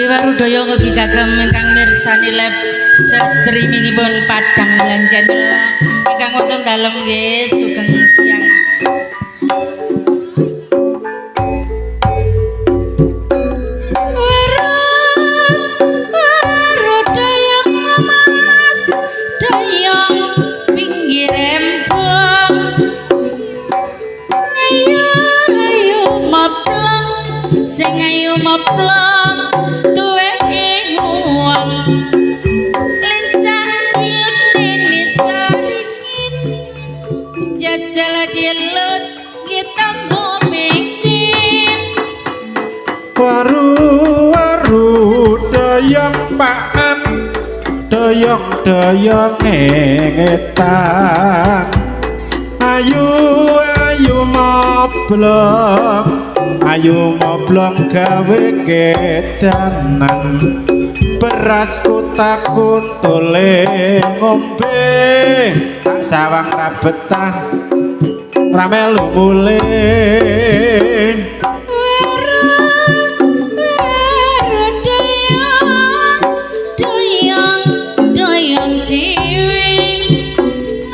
Warudaya ugi kagem ingkang mirsani live streamingipun Padang Bulan Channel ingkang wonten dalem nggih sugeng siang. Warudaya mas dayang pinggir embong ayo ayo maplong sing ayo maplong duwe wong lincah ciut ning nisaringin jajal dilut kitambo pingin Waru-waru doyong pakan doyong doyong ngetan ayu ayu moblong ayu moblong gawe kedanan beras kutak kuntule ngombe tak sawang ra betah ra melu mulih. Doyong doyong doyong dewe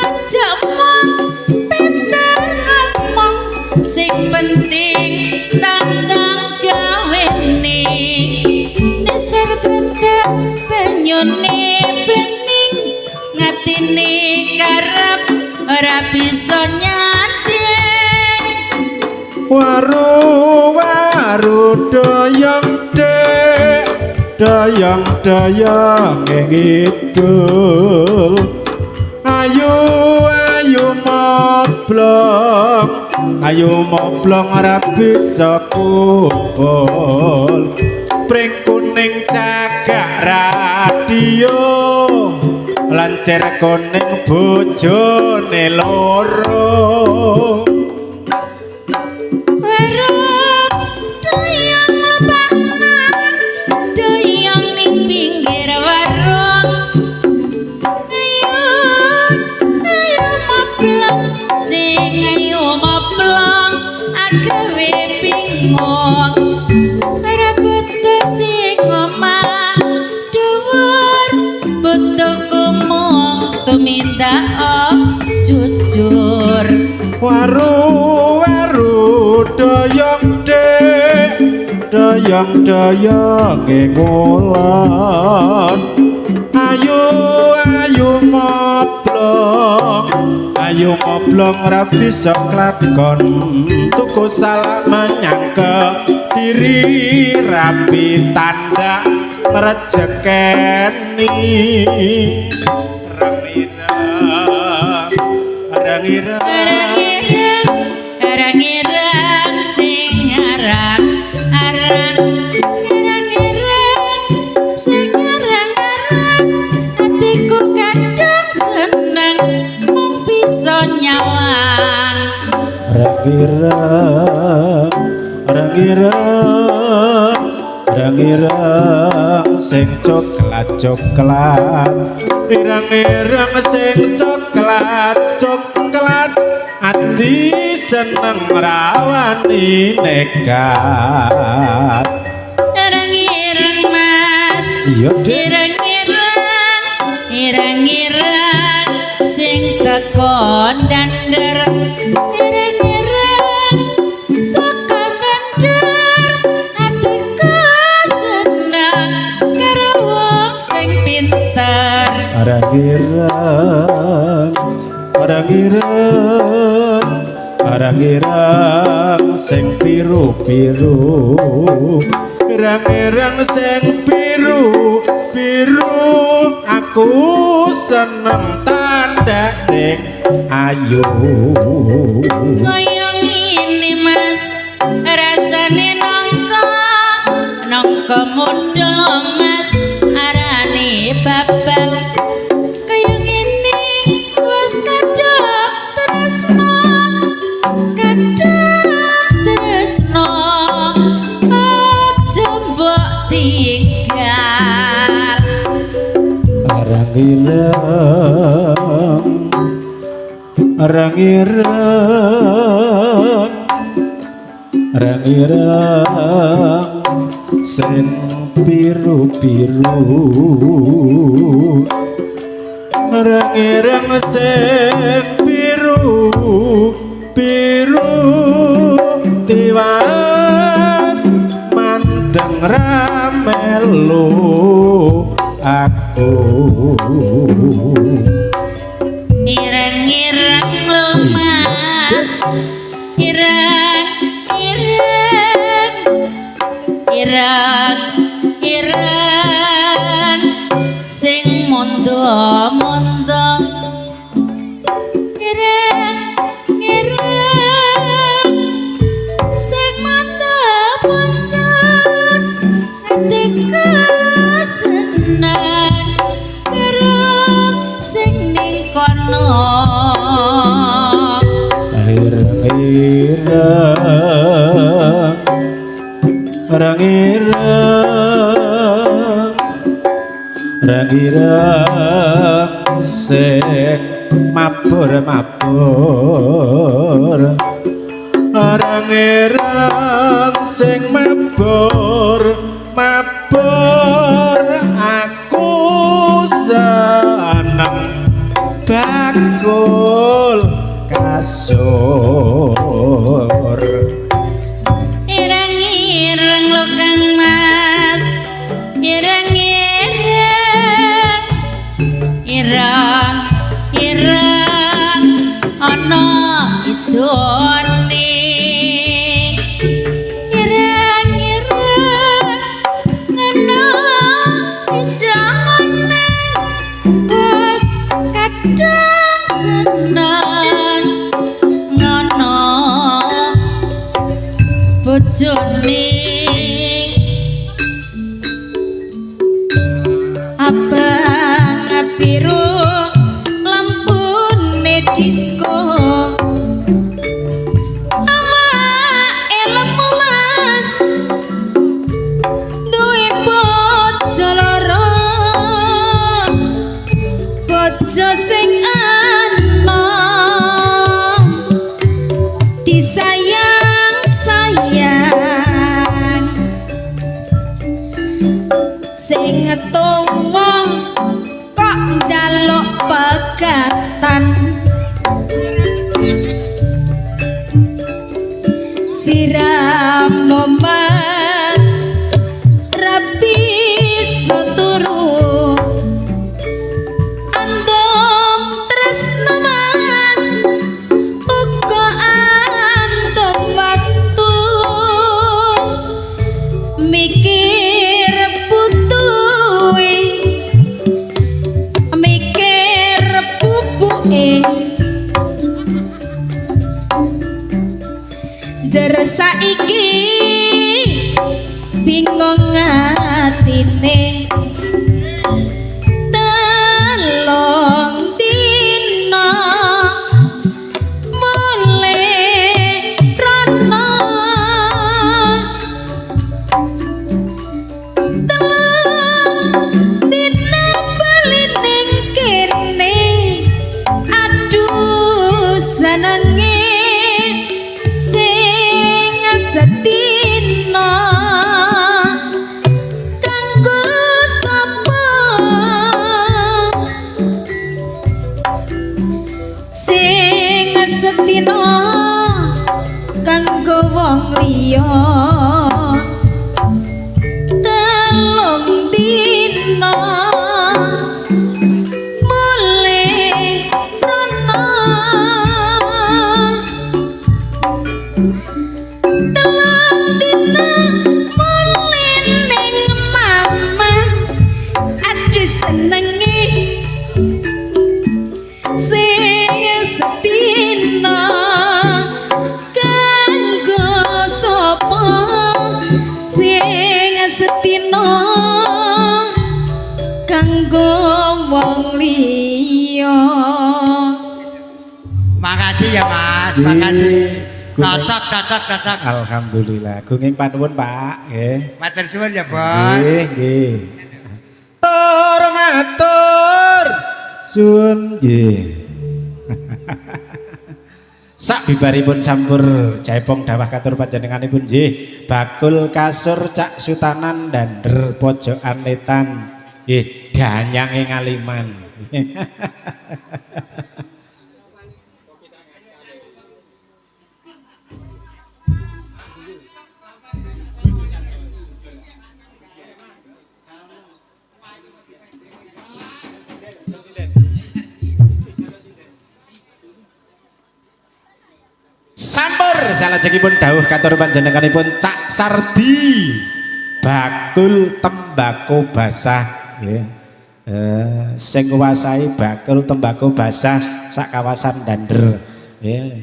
ngajak mong pinter ngomong sing penting tandang gawene nesar tetep penyone bening ngatine karep ora bisa nyanding. Waru-waru doyong dek doyong doyong ngidul ayu ayu moblong ayu moblong ora bisa kumpul pring kuning cagak radio lancer kuning bojone loro. Warung doyong lebanan doyong ning pinggir warung ayo ayo maplong sing ayo maplong agawe bingung ora butuh sing omah dhuwur butuhku mung tumindak jujur. Waru-waru doyong dek doyong doyong ngulon ayu ayu moblong ayu moblong ora bisa klakon tuku salak menyang Kediri rapi tanda rejekeni rang-irang rang-irang Arang-irang, arang-irang sing arang arang, arang-irang sing arang-arang, atiku kadung seneng mung bisa nyawang. Rang-irang rang-irang rang-irang sing coklat coklat irang-irang sing coklat coklat ati seneng rawani nekat. Arang-irang mas, Iya, Dek. Irang-irang, irang-irang sing teko dander, irang-irang saka dander, atiku seneng karo wong sing pinter. Arang-irang arang-irang arang-irang sing biru-biru irang-irang sing biru-biru aku seneng tanda sing ayu. Kaya ngene mas, rasane nangka nangka mudhul mas arane babal. Kaya ngene wis kadung tresno, kadung tresno aja mbok tinggal. Arang-irang arang-irang arang-irang sing biru-biru, ireng-ireng sing biru biru, tiwas mandeng ra melu aku. Ireng-ireng lho Mas, ireng ireng, ireng ireng sing mondo-mondo, ireng ireng sing mondo-mondo, ngerti keseneng karo sing ning kono. Ireng-ireng, ireng-ireng, ireng-ireng sing mabur-mabur, ireng-ireng sing mabur-mabur, aku seneng bakul kasur. Ireng-ireng lho Kang Mas, ireng-ireng, ireng ireng ana ijone, ireng-ireng ana ijone, wis kadang seneng ngono bojone. Abang biru lampune disco, ama elemu Mas duwe bojo loro, bojo sing anom disayang sayang, sing tuwa kok njaluk pegatan, siram momat rapi turu, antum tresno Mas uga antum waktu, mikir putuwe mikir pupuke, jer saiki bingung atine, telung dina mulih rono, telung dina bali ning kene, aduh senenge sing sedina kanggo sapa, sing sedina kanggo wong liya, telung dina mulih rono, telung dina mulih ning mama, aduh senenge sing sedina kanggo sapa, sing sedina kanggo wong liya. Makasih ya Mas, makasih. Cocok, cocok, cocok. Alhamdulillah. Gunging panuwun, Pak, nggih. Matur suwun ya, Bos. Nggih, nggih. Tur matur suwun nggih. Sak bibaripun sampur jaipong dawah katur panjenenganipun nggih bakul kasur Cak Sutanan dander pojokan letan nggih danyange Ngaliman. Sampur salajengipun dawuh katur panjenenganipun Cak Sardi bakul tembako basah nggih. Sing nguasai bakul tembako basah sak kawasan Dander nggih.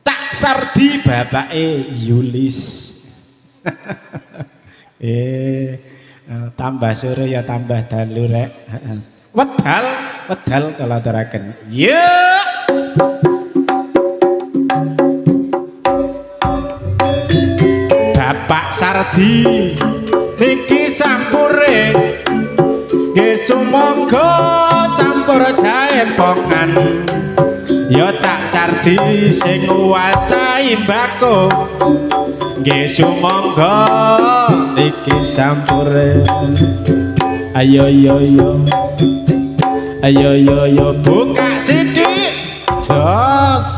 Cak Sardi bapake Yulis. Tambah sore ya tambah dalu rek. Wedal, wedal kula aturaken. Ye. Bapak Sardi niki sampure nggih sumangga sampur jaempongan ya Cak Sardi sing nguasai mbako nggih sumangga niki sampure. Ayo yo yo ayo yo yo buka sithik jos.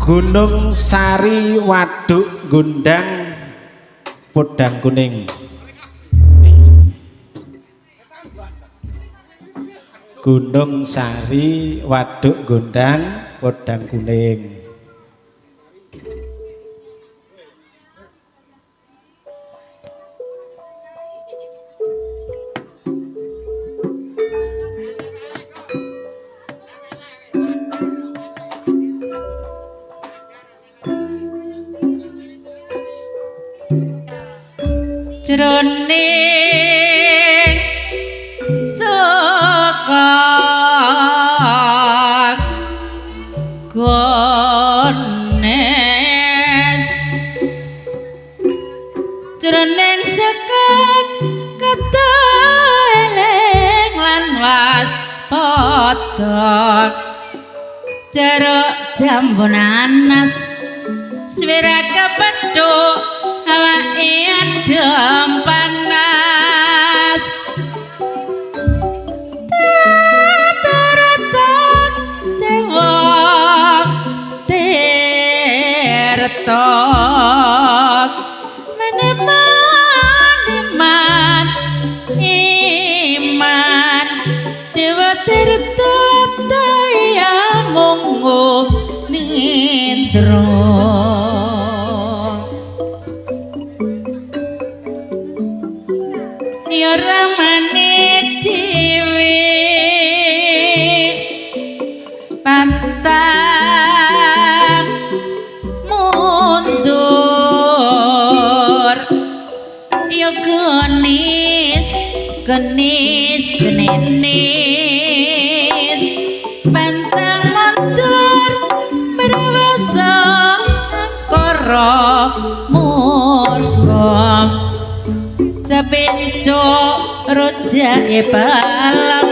Gunung Sari Waduk Gondang Podang Kuning. Gunung Sari Waduk Gondang Podang Kuning. Jroning saka gones jroning sekak keteling lan waspada jeruk jambu nanas swira kepethuk awake adem panas teretok tewok tertok meneman iman iman dewa tirta daya munggu nindra. Ya ramane dhewe pantang mundur ya genis genis genenis pantang mundur mrewasa angkara murka sepenco rojake balem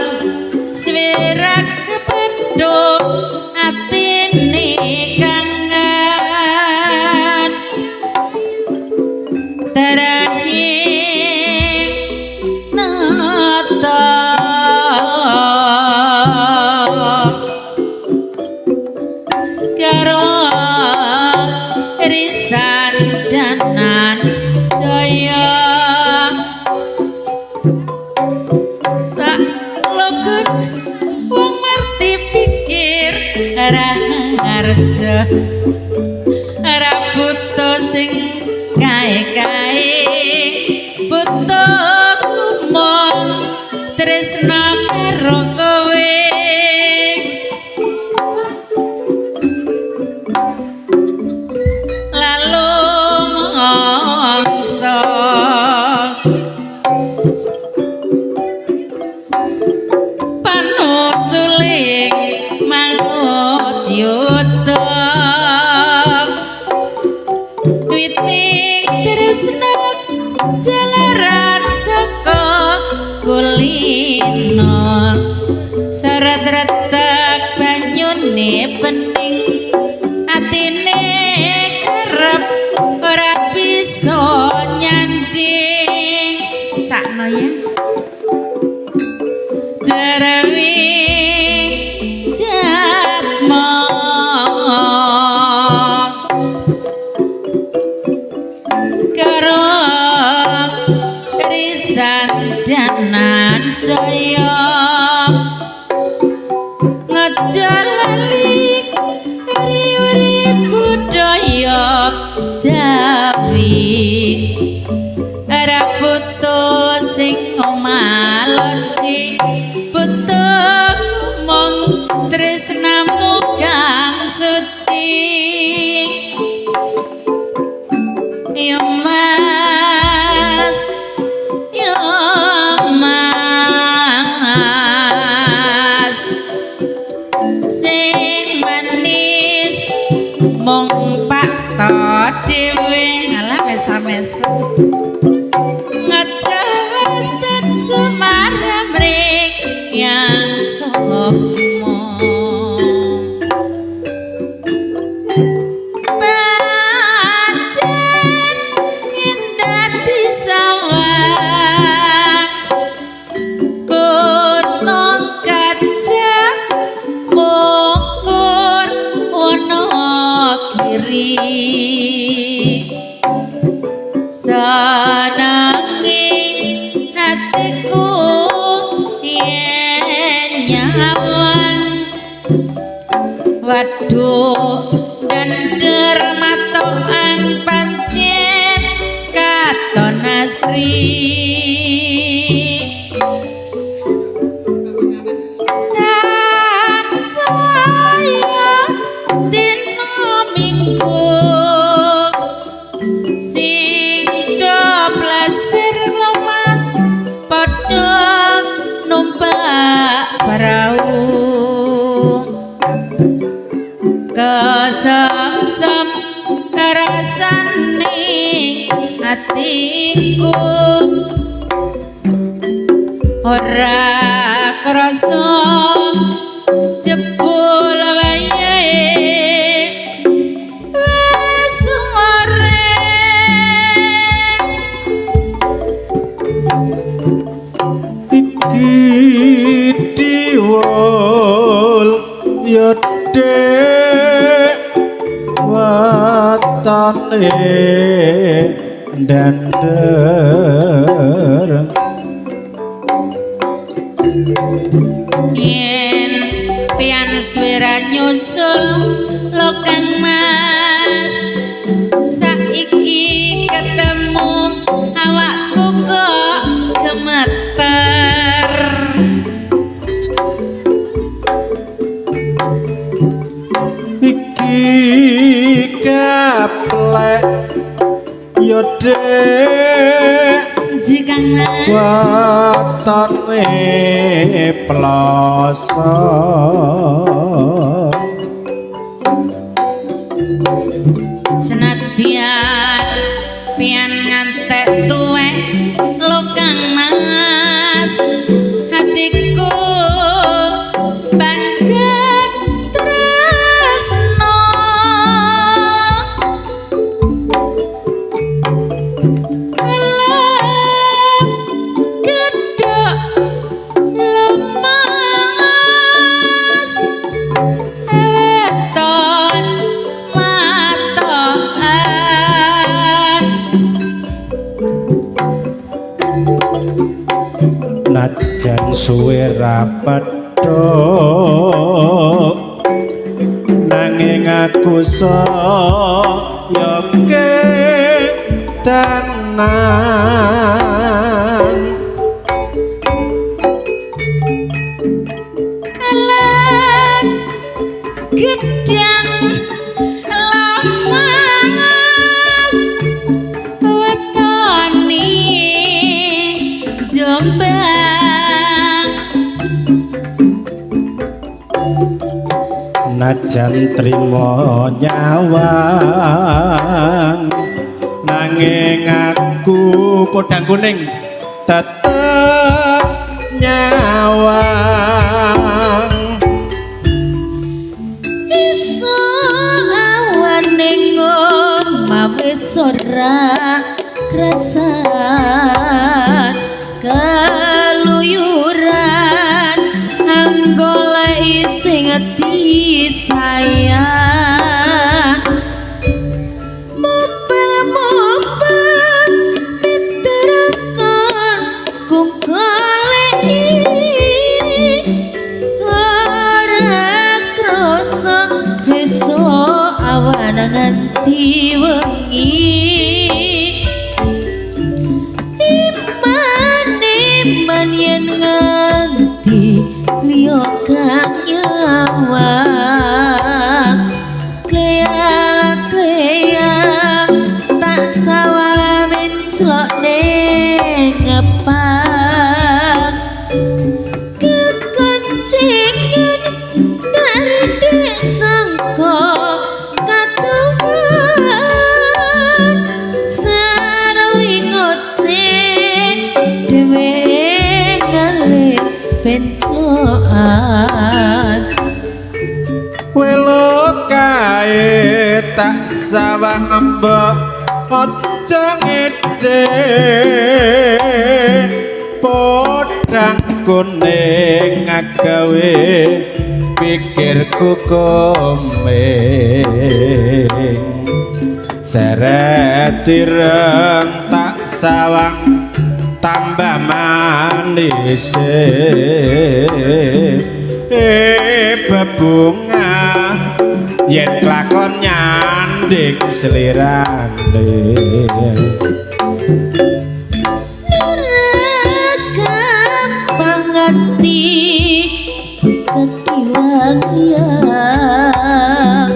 swira kepethuk atine kangen. harja ora butuh sing kae-kae butuh mung tresna karo kowe lalu mongso panusuling mangut yuda witing tresna jalaran saka kulino syarat retek banyune bening atine kerep ora bisa nyanding sakno ya jerewing jatmo karo risan danan jaya ngejalali uri-uri budaya Jawi ora butuh sing omaloci butuh mung tresnamu kang suci ya Mas ya Mas sing manis mung Pak To dhewe alah mesa-mesa ngejas dan Semarang mring yang sukmo pancen indah disawang gunung kaca mukur Wonogiri senangi hatiku yen nyawang waduh dan dermatoan pancen katon asri tansaya dina minggu sing do plesir lomas padha numpak prau kesemsem rasane atiku ora krasa jebul wayahe wis sore. Iki diwol ya Dek watane ndander Yen pian suwera nyusul lo Kang Mas saiki ketemu awakku kok gemeter. Iki gaplek ya Dek Nji Kang Mas watane ploso senadyan pian ngantek tuwek lo Kang Mas hatiku bangga tresno elep gedhok lemas weton matokan najan suwe ra petuk nanging Nanging aku saya kedanan. Alat gedang lamas wetone Jombang. Najan trimo nyawang nanging aku podang kuning tetep nyawang. Iso awane ngomah wis ora krasan keluyuran anggoleki sing disayang. Mopel-mopel piterekon kungkoleki ora krasa iso awan nganti wengi. Iman iman yen nganti liya kang nyawang kleyang-kleyang tak sawang menclok ning ngepang kekencengan dari sangka katuman sarwi ngoceh dhewe ngalir bencokan. Welo kae tak sawang mbok aja ngece podang kuning agawe pikirku komeng seret ireng tak sawang tambah manis bebunga yen lakon nyanding selirane. Gampang ngerti kekiwang yang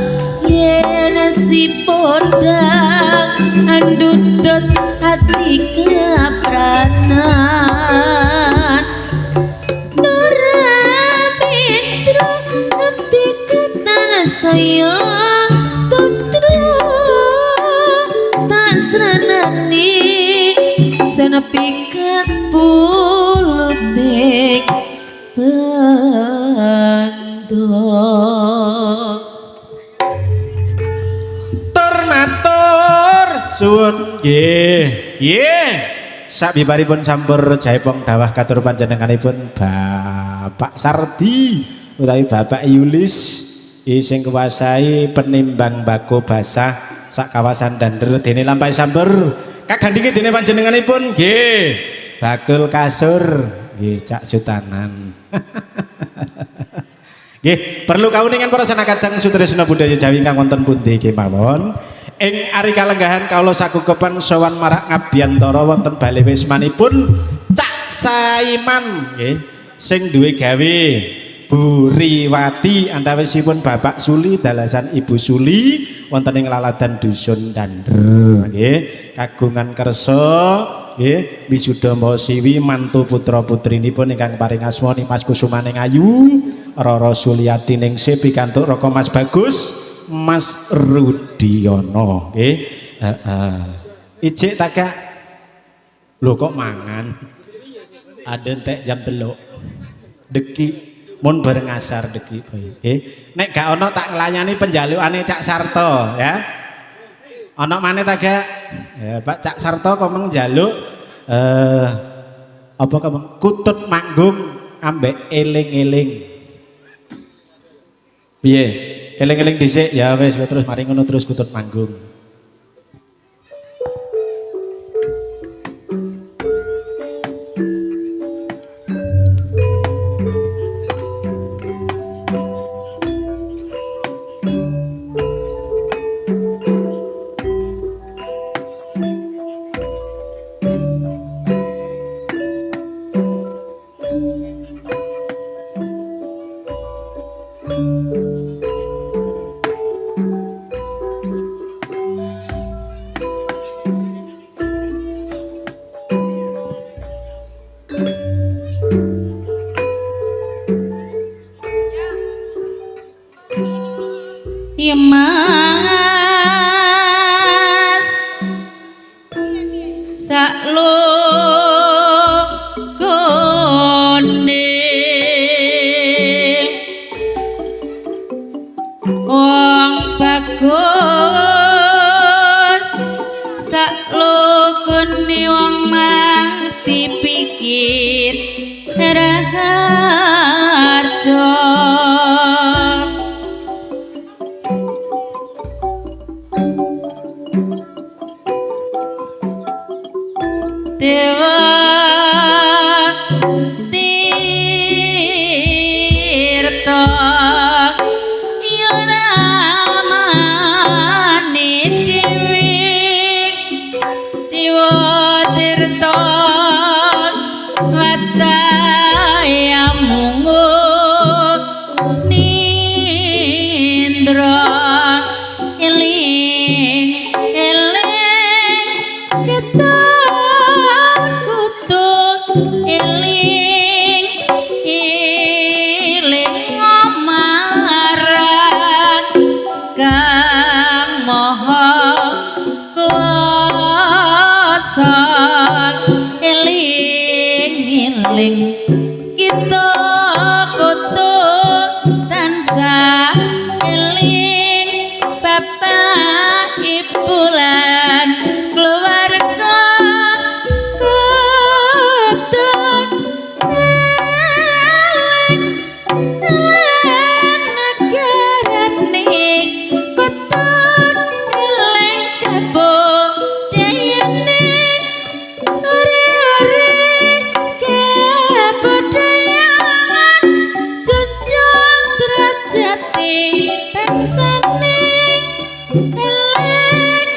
yen si podang andundut hati kepranan. Nora Mitra ati ketanah saya tutru tak seranani senepikat pulutik bando. Tur matur suwun nggih nggih sabibaripun sampur jaipong dawah katur panjenenganipun Bapak Sardi utawi Bapak Yulis sing kuwasai penimbang bako basah sak kawasan Dander dene lampahi sampur kagandhinge dene panjenenganipun nggih bakul kasur nggih Cak Sutanan. Nggih perlu kauningan para sanakadang sutresna budaya Jawi ingkang wonten pundi kemawon ing ari kalenggahan kawula sakukepan sowan marak ngabiyantara wonten bale wismanipun Cak Saiman nggih sing duwe gawe Bu Riwati antawisipun Bapak Suli dalasan Ibu Suli wonten ing laladan dusun Dander nggih kagungan kersa nggih wisuda siwi mantu putra putrinipun ingkang paring asma Nimas Kusumaning Ayu Rara Suliati Ningsih pikantuk Raka Mas Bagus Mas Rudiono nggih heeh ijik ta Kak lho kok mangan ada entek jam 3 deki mun bareng asar deki nggih nek gak ana tak nglayani penjalukane Cak Sarto ya ana maneh ta Gak ya Pak Cak Sarto komeng njaluk apa komeng kutut manggung ambek eling-eling piye eling-eling dhisik ya wis terus mari ngono terus kutut manggung. Ya Mas saklukune wong bagus saklukune wong mati pikir raharjo. Dewa Tirta ya ramane dhewe, Dewa Tirta wataya mungu nindra eling eling ketakutuk eling eling marang Kang Maha Kuwasa, eling eling kita kudu tansah eling bapak ibu lan keluarga kudu eling eling negarane kudu eling kabudayane ore-ore kebudayaan junjung derajate bangsane eling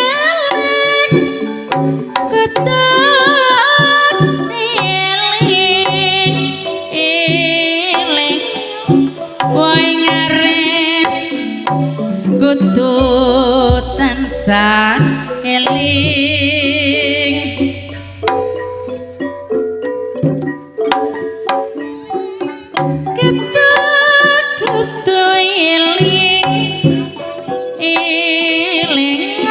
eling kudu eling eling wae ngaren kudu tansah eling. Kudu kudu eling eling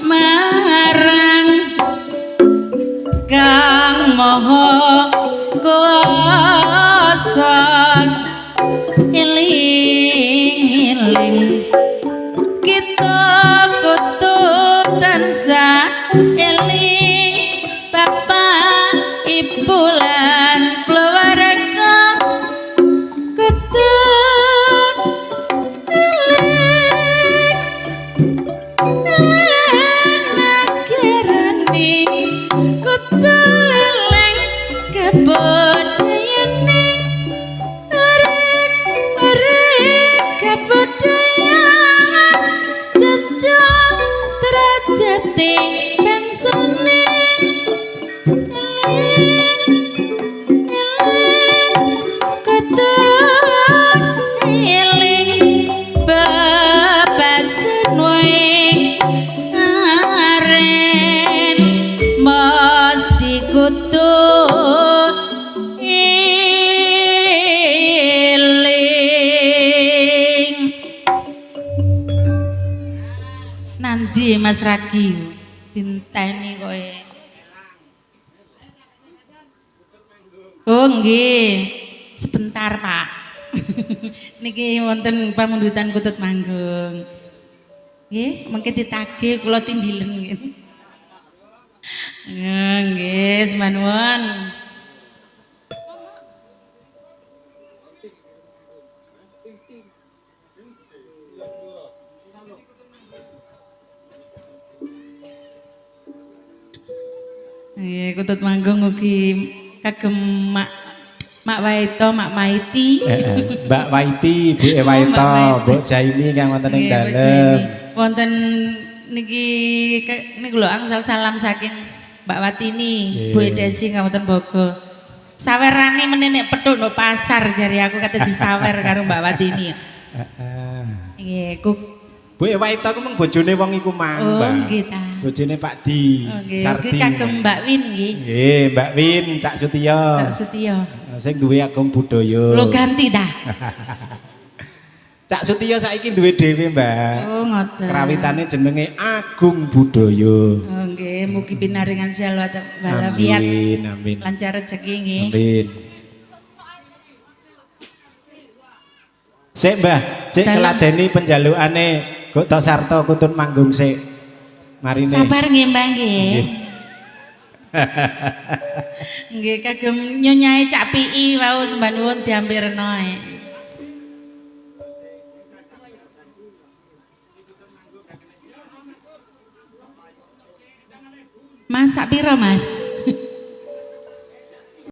marang Kang Maha Kuwasa, eling eling kita kudu tansah eling bapak ibu lan keluarga kudu eling eling negarane kudu eling kabudayane urip kabudayaan junjung derajate bangsane eling eling kudu eling bebasan wae aren mesti kudu eling. Nanti Mas Ragi dinteni kowe. Oh nggih, sebentar Pak. Niki wonten pamundutan kutut manggung. Nggih, mengke ditagih kula timbilen nggih. Nggih, semanuwun. Nggih, kutut manggung ugi kagem Mak Mak Waito, Mak Maiti. Mbak Waiti, Bu Waito, Mbok Jaini kang wonten ing dalem. Wonten niki niku lho angsal salam saking Mbak Watini, Bu Desi kang wonten Bogor. Sawerane meneh nek petuk nduk pasar jari aku kate disawer karo Mbak Watini. Heeh. Nggih, ku Bu Waito ku mung bojone wong iku mang, Oh, Mbak. nggih ta. Bojone Pak Di. Oh, nggih, Sardi. ugi kagem Mbak Win nggih. Nggih, Mbak Win, Cak Sutiyo. Cak Sutiyo. Sing duwe Agung Budaya. Lho ganti ta. Cak Sutiyo saiki duwe dhewe, Mbak. Oh, ngoten. Krawitane jenenge Agung Budaya. Oh, nggih, mugi pinaringan sehat walafiat. Amin, amin. Lancar rezeki nggih. Amin. Sik, Mbah, sik keladeni penjalukane Gota Sarto kutun manggung sik. Marine. Sabar nggih, Mbah nggih. Nggih kagem nyonyae Cak Pi wau sembah nuwun diampirno ae. Mas, sak piro, Mas?